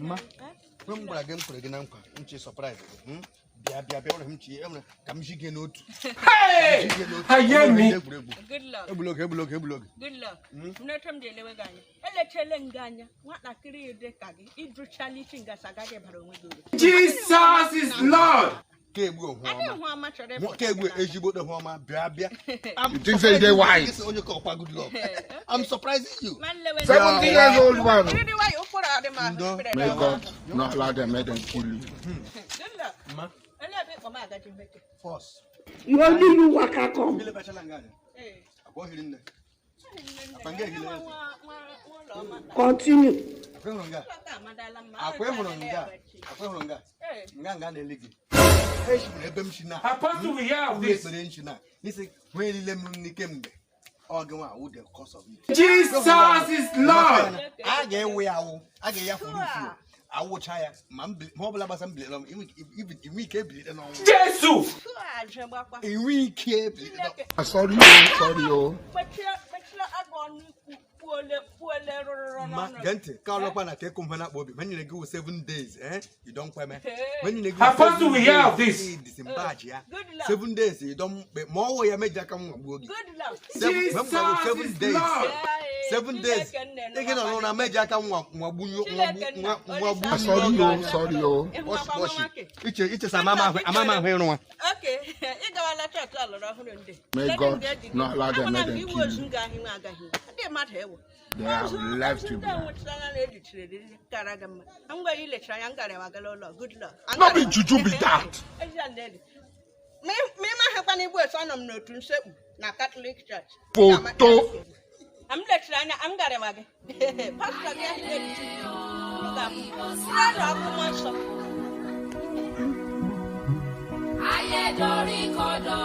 Mma, mgbe m gwara gị, m kwere gị na nkwa nchi surprise gị, Bịa, bịa, bịa, nwere m chi enwere ka m ji gị n'otu. Hey! Ji gị n'otu. Ayé mi. Egwuregwu. Good luck. Egbula oge, egbula oge, egbula oge. Good luck. Nnete m ji elewe gị anya, elechele m gị anya. Nwatakịrị dị ka gị idruchala isi ngasị agaghị bara onwe gị uru. Jesus is Lord. Ka egbu ohu Adịghị ọma. hụ ọma chọrọ Nwa- ịpụta Ka egbu gị n'aka. ezigbo ohu ọma, bịa, bịa. You think say you dey wise? Onye ka ọkwa good luck. I'm surprising you. Ma nlewe 70 years old man. Ndị nwayọ ụkwụrụ adị m ahụ Ndo. mberede May ọma. God not allow them, make them kill you. Good luck. Mma. Elee ebe ịkpọ m agaji mmeke? Force. You only you waka come. Ile bachala nga anya. Ee. Akwa ohiri nne. Nne, Akpa nga ehile nwa eze. nwa nwa ụlọ ọma na- Continue. Akwa ịhụrụ nga. Ụlọ ka amadala mma. Akwa ịhụrụ nga. Akwa ịhụrụ nga. Ee. Nga nga na-ele gị. Eshiburu ebe m si na. Apostle, we hear of Ụlọ this. ekpere nchi na. Isi nwee niile m n'ike mgbe. Ọ gị nwa awụ the cause of it. Jesus is Lord. A ga-ewe ya awụ, a ga-eya furu ufu awụcha ya ma ma ọ bụla gbasa mbilite n'ọnwụ, inwe ike ebilite n'ọnwụ. Jesus. Tụọ aja gbakwa. Inwe ike ebilite n'ọnwụ. Chineke. Ah, sorry, oh, sorry, oh. Kpechie, kpechie agụ ọnụ ikwu kpuole kpuole rụrụrụ Ma n'ọnụ. gee ntị ka ọlọkwa na ka ịkụ mfe na-akpa obi, ma nyere gị wụ 7 days, eh, you don kweme. Hey. Ma nyere gị wụ Apostle, 7 we hear of days, this. ị disembaji ya. Good luck. 7 days you don kpe ma ọwụ ya meji aka m nwagbuo gị. Good luck. Ma m gwara gị Jesus 7 is days. Lord. Ee, 7 days Chineke nne ị gị nọ n'ụra meji aka m nwagbu. Chineke nna, Nwagbu. Ah, sorry, oh, sorry, oh. Ịhụ akwa nwa nwoke? Iche iche sa amama ahụ ịrụ nwa. Okay, ị gawala chọọchị ọlọrọ ọhụrụ ndị. May Let God them get it. not allow them, Ahụla make m them iwu kill ozu you. nga ahụ nwe agaghị. Ndị mmadụ ewu. They have Ozu- left ozu you ndị behind. nwụchara na erichiri eriri kara gị mma. Ngwa i lechara anya ngara agala ụlọ. Good luck. No be juju be that. Ezi a na-eri. Ma ị maghịkwa na igbu etu anọ m n'otu nsekpu na Catholic Church. Photo. M lechara anya m gara gị. Pastọ gị ahụ na-erichi. Unu ga-abụ. Ụlọ akwụkwọ nsọ. Ayé dorí kodò.